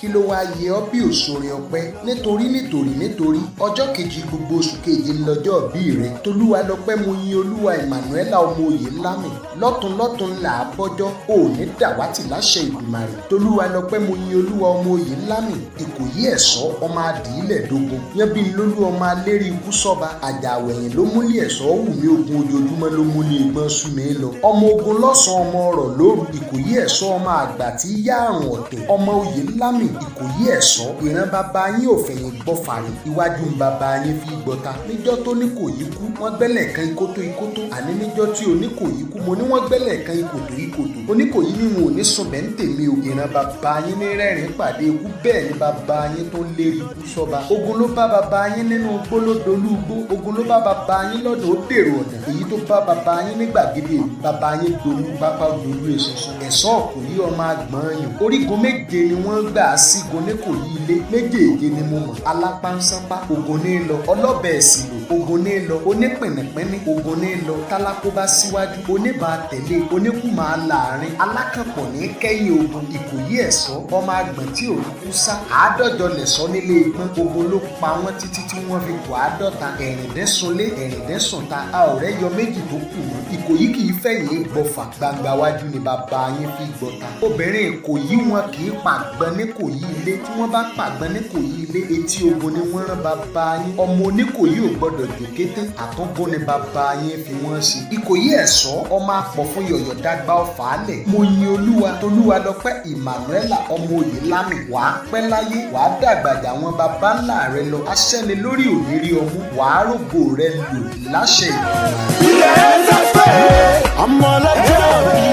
Kí ló wáá yẹ ọ́ bí òṣòrin ọpẹ́? Nítorí nítorí nítorí ọjọ́ kejì gbogbo oṣù keje ńlọjọ́ bí rẹ. Tolúwa lọpẹ́, mo yin Olúwa. Emmanuela ọmọ òye ńlámì, lọ́tún lọ́tún là á bọ́jọ́, ò ní dàwátì láṣẹ Ìdùmarè. Tolúwa lọpẹ́, mo yin Olúwa. Ọmọ òye ńlámì, Ìkòyí ẹ̀ṣọ́, ọmọ adìílẹ̀ dógún yẹn bí lólú, ọmọ alérí ikú sọ́ba àjàwẹ̀yìn ló múlẹ̀ ẹ̀ṣọ́ wù mí. Ogun ojoojúmọ́ ló múlẹ̀ ìgbọ́n sú mi lọ. Ọmọ ogun lọ́sàn-án, ọmọ ọrọ̀ lóru. Ìkòyí ẹ̀ṣọ́, ọmọ àgbà tí yá àrùn ọ̀tẹ̀. Ọmọ oyè ńlámì, Ìkòyí ẹ̀ṣọ́, ìran bàbá yín ò fẹ̀yìn gbọ́ fàrí, iwájú ń bàbá yín fi gbọ́ta. Níjọ́ tó ní kò yí kú, wọ́n gbẹ́lẹ̀ kan ikótó ikótó. Àní níjọ́ tí oní kò yí kú, mo ní wọ́n gbẹ́lẹ̀ kan ikòtò ikòtò. Oníkòyí ní wọn ò ní sùn bẹ́ẹ̀ ń tèmi o. Ìran bàbá yín ní rẹ́rìn pàdé ikú, bẹ́ẹ̀ ni bàbá yín tó ń lérí ikú sọ́ba. Ogun ló bá bàbá yín nínú gbólódolú igbó, ogun ló bá bàbá yín lọ́dọ̀ ó dèrò ọ̀nà. Èyí tó bá bàbá yín ní gbàgede ìlú, bàbá yín dolú pápá, dolú eṣinṣin. Ẹ̀ṣọ́ ọ̀kùnrin, ọmọ àgbọ̀n yàn. Orígun méje ni wọ́n gbà sígun ní kò yí ilé méjèèje ni mo mọ̀. Alápánsánpá, ogun ní lọ. Ọlọ́bẹ̀ ẹ̀sìn lò, ogun ní lọ. Onípìnìpínní, ogun ní lọ. Tálákó bá síwájú, oníbà tẹ̀lé, oníkù máa láàrin, alákànpọ̀ ní kẹ́yìn ogun. Ìkòyí ẹ̀ṣọ́, ọmọ àgbọ̀n tí ò kú sá. 50 lẹ̀ṣọ́ nílé igbọ́n, ogun ló pa wọ́n títí tí wọ́n fi kù 50. Ẹ̀rìndínsunlé, ẹ̀rìndínsùnta, a ọ̀rẹ́ yọ méjì tó kù mọ́. Ìkòyí kì í fẹ̀yìn gbọ́fà, gbangba wájú ni bàbá yín fi gbọ́ta. Obìnrin Ìkòyí wọn kì í pàgbọ́n ní kòyí ilé. Tí wọ́n bá pàgbọ́n ní kòyí ilé, etí ogun ni wọ́n rán bàbá yín. Ọmọ oníkòyí ò gbọ́dọ̀ jòkété, àtúngún ni bàbá yín fi wọ́n ṣe. Ìkòyí ẹ̀ṣọ́, ọmọ apọ̀ fún yọ̀yọ̀ dágbà ọ̀fà álẹ̀. Mo yin Olúwa. Tolúwa lọpẹ́. Emmanuela ọmọ òye lámì, wàá pẹ́ láyé, wàá dàgbàjà àwọn baba ńlá rẹ lọ. Aṣẹ́ni lórí ònírí ọmú, wàá rògbò rẹ lò láṣẹ Ìdùmarè. Ilẹ̀ ẹ̀ sẹ́ pé ọmọ ọlọ́jọ́ bí.